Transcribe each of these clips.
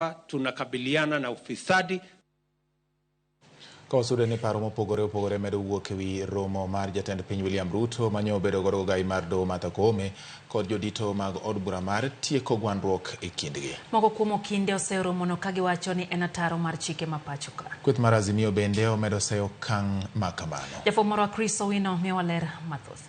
Tunakabiliana na ufisadi. Ka wasudo ni paro mopogore opogore medo wuok ewi romo mar jatend piny William Ruto manyo obedo godo gai mar doho Martha Koome kod jodito mag od bura mar tieko gwandruok e kindgi. Moko kuom okinde oseromono ka giwacho ni en ataro mar chike ma pacho ka. Kweth mar Azimio bende omedo seyo okang' ma kamano. Jafwambo marwa Chris Owino miyowa ler mathoth.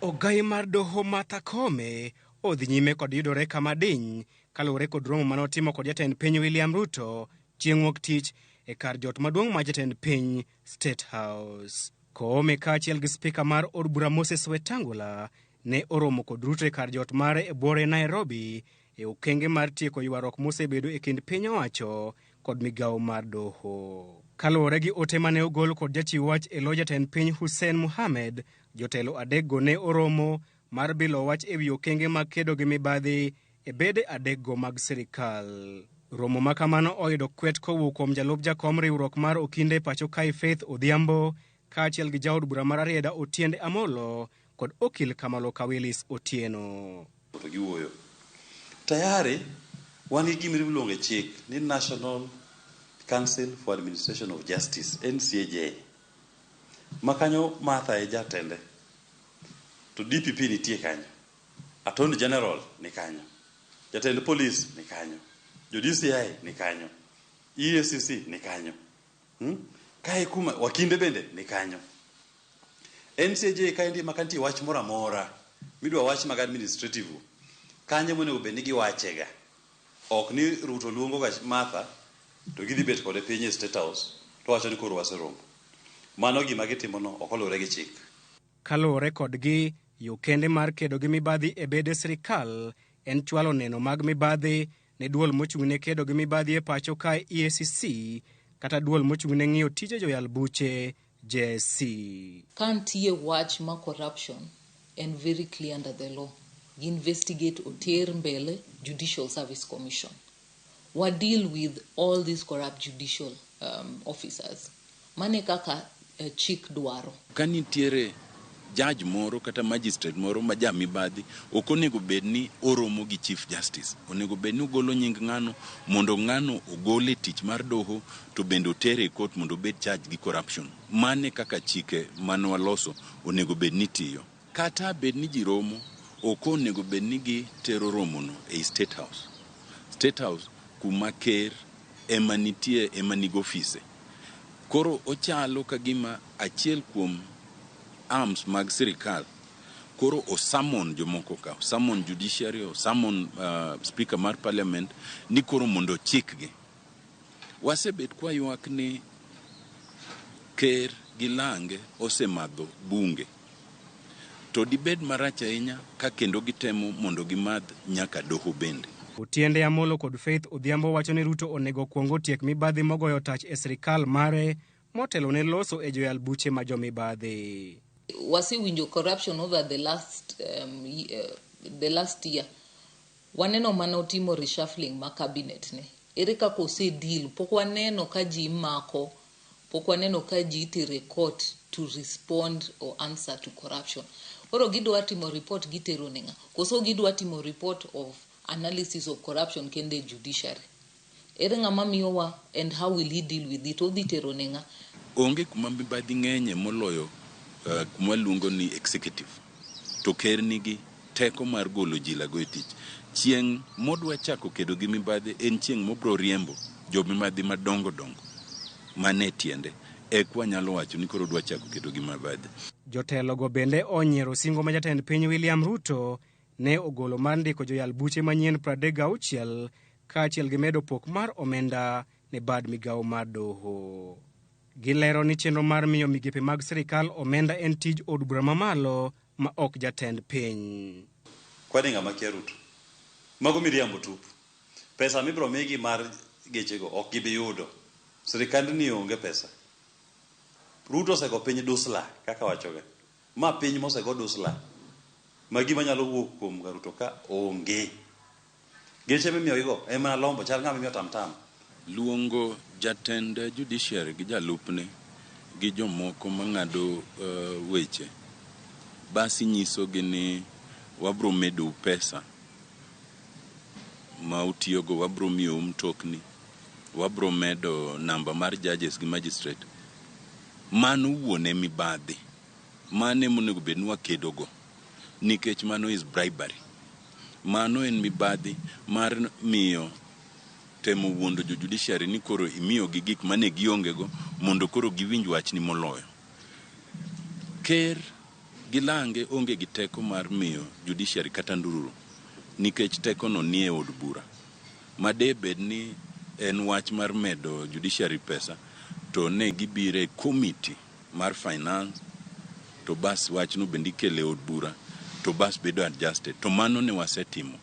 Ogai mar doho Martha Koome odhi nyime kod yudore kama diny kaluwore kod romo mane otimo kod jatend piny William Ruto chieng' wuok tich e kar jot maduong' mar jatend piny State House. Koome kaachiel gi spika mar od bura Moses Wetangula ne oromo kod Ruto e kar jot mare e buore Nairobi e okenge mar tieko ywaruok mosebedo e kind piny owacho kod migawo mar doho. Kaluwore gi ote mane ogol kod jachiw wach e lo jatend piny Hussein Mohamed, jotelo adekgo ne oromo mar bilo wach ewi okenge mag kedo gi mibadhi e bede adekgo mag sirikal. Romo ma kamano oyudo kwet kowuok kuom jalup jakom riwruok mar okinde pacho kae Faith Odhiambo kaachiel gi jaod bura mar Rarieda Otiende Amolo kod okil Kamaloka Willis Otieno. To giwuoyo. Tayari wan gi gima iluongo e chik ni National Council for Administration of Justice, NCAJ. Ma kanyo Martha e jatende. To DPP nitie kanyo. Attorney General ni kanyo. Jatend polis ni kanyo. Jo DCI ni kanyo. EACC ni kanyo. Kae kuma wakinde bende ni kanyo. NCAJ kaendi ma kantie wach moro amora midwa wach mag administrative kanyo monego bed ni giwachega. Ok ni Ruto luongo ga Martha to gidhi bet kode piny e State House to wacho ni koro waseromo. Mano gima gitimono ok oluwore gi chik. Kaluwore kodgi, yo kende mar kedo gi mibadhi e bede sirikal en chwalo neno mag mibadhi ne duol mochung' ne kedo gi mibadhi e pacho kae EACC kata duol mochung' ne ng'iyo tije joyal buche JSC. Ka nitie wach ma corruption en very clear under the law. Gi investigate oter mbele Judicial Service Commission. Wa deal with all these corrupt judicial officers. Mane kaka chik dwaro. Ka nitiere judge moro kata magistrate moro ma ja mibadhi, ok onego bed ni oromo gi Chief Justice. Onego bed ni ogolo nying ng'ano mondo ng'ano ogol e tich mar doho to bende otere e court mondo obed charged gi corruption. Mane kaka chike mane waloso onego bed ni tiyo. Kata bed ni ji romo, ok onego bed ni gitero romono ei State House. State House kuma ker ema nitie ema nigi ofise. Koro ochalo ka gima achiel kuom arms mag sirikal koro osummon jomoko ka, osummon judiciary, osummon speaker mar parliament ni koro mondo ochikgi. Wasebet kwaywak ni ker gi lange osemadho bunge. To dibed marach ahinya ka kendo gitemo mondo gimadh nyaka doho bende. Otiende Amolo kod Faith Odhiambo wacho ni Ruto onego kwong otiek mibadhi mogoyo tach e sirikal mare motelo ne loso e joyal buche ma jomibadhi. Wasewinjo corruption over the last year. Waneno mana otimo reshuffling ma cabinet ne. Ere kaka ose deal? Pok waneno ka ji mako, pok waneno ka ji itere court to respond or answer to corruption. Koro gidwa timo report gitero ne ng'a? Koso gidwa timo report of analysis of corruption kende e judiciary? Ere ng'ama miyowa and how will he deal with it? Odhi tero ne ng'a? Onge kuma mibadhi ng'enye moloyo kuma waluongo ni executive. To ker nigi teko mar golo jilago e tich. Chieng' modwa chako kedo gi mibadhi en chieng' mobro riembo jomibadhi madongo dongo mane tiende. Ek wanyalo wacho ni koro odwa chako kedo gi mibadhi. Jotelogo bende onyiero singo ma jatend piny William Ruto ne ogolo mar ndiko joyal buche manyien 36 kaachiel gi medo pok mar omenda ne bad migawo mar doho. Gilero ni chenro mar miyo migepe mag sirikal omenda en tij od bura mamalo ma ok jatend piny. Kwani ng'ama kia Ruto? Mago miriambo tupu. Pesa mibiro migi mar gechego ok gibi yudo. Sirikandni onge pesa. Ruto osego piny dusla kaka wachoga. Ma piny mosego dusla. Ma gima nyalo wuok kuom Ruto ka onge. Geche mimiyogigo en mana lombo chal ng'ama imiyo tamtam. Luongo jatend judiciary gi jalupne gi jomoko mang'ado weche basi nyisogi ni wabro medou pesa. ma utiyogo, wabro miyou mtokni, wabro medo namba mar judges gi magistrate. Mano wuon e mibadhi. Mano emonego bed ni wakedogo nikech mano is bribery. Mano en mibadhi mar miyo temo wuondo jo judiciary ni koro imiyogi gik mane gionge go mondo koro giwinj wachni moloyo. Ker gi lange onge gi teko mar miyo judiciary kata ndururu nikech tekono nie od bura. Ma de bed ni en wach mar medo judiciary pesa to ne gibiro e committee mar finance to bas wachno bende ikelo e od bura to bas bedo adjusted to mano ne wasetimo.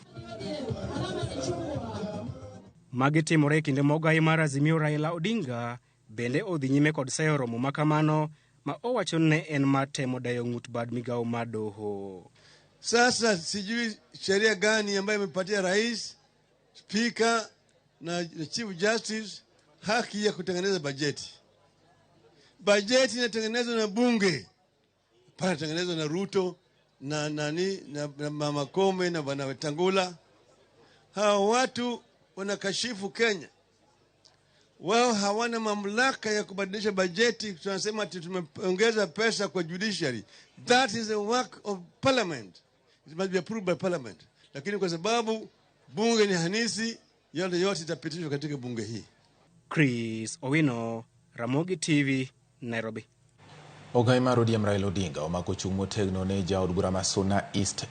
Magi timore e kinde ma ogai mar Azimio Raila Odinga bende odhi nyime kod seyo romo ma kamano ma owacho ne en mar temo deyo ng'ut bad migawo mar doho. Sasa sijui sheria gani ambayo imepatia rais, spika na chief justice haki ya kutengeneza bajeti. Bajeti inatengenezwa na bunge, panatengenezwa na Ruto na nani na Mama Koome na Bwana Wetangula. Hawa watu wanakashifu Kenya. Wao hawana mamlaka ya kubadilisha bajeti. Tunasema ati tumeongeza pesa kwa judiciary. That is a work of parliament. It must be approved by parliament. Lakini kwa sababu bunge ni hanisi, yote yote itapitishwa katika bunge hii. Chris Owino, Ramogi TV, Nairobi. Ogai mar ODM Raila Odinga omako chung' motegno ne jaod bura ma Suna East.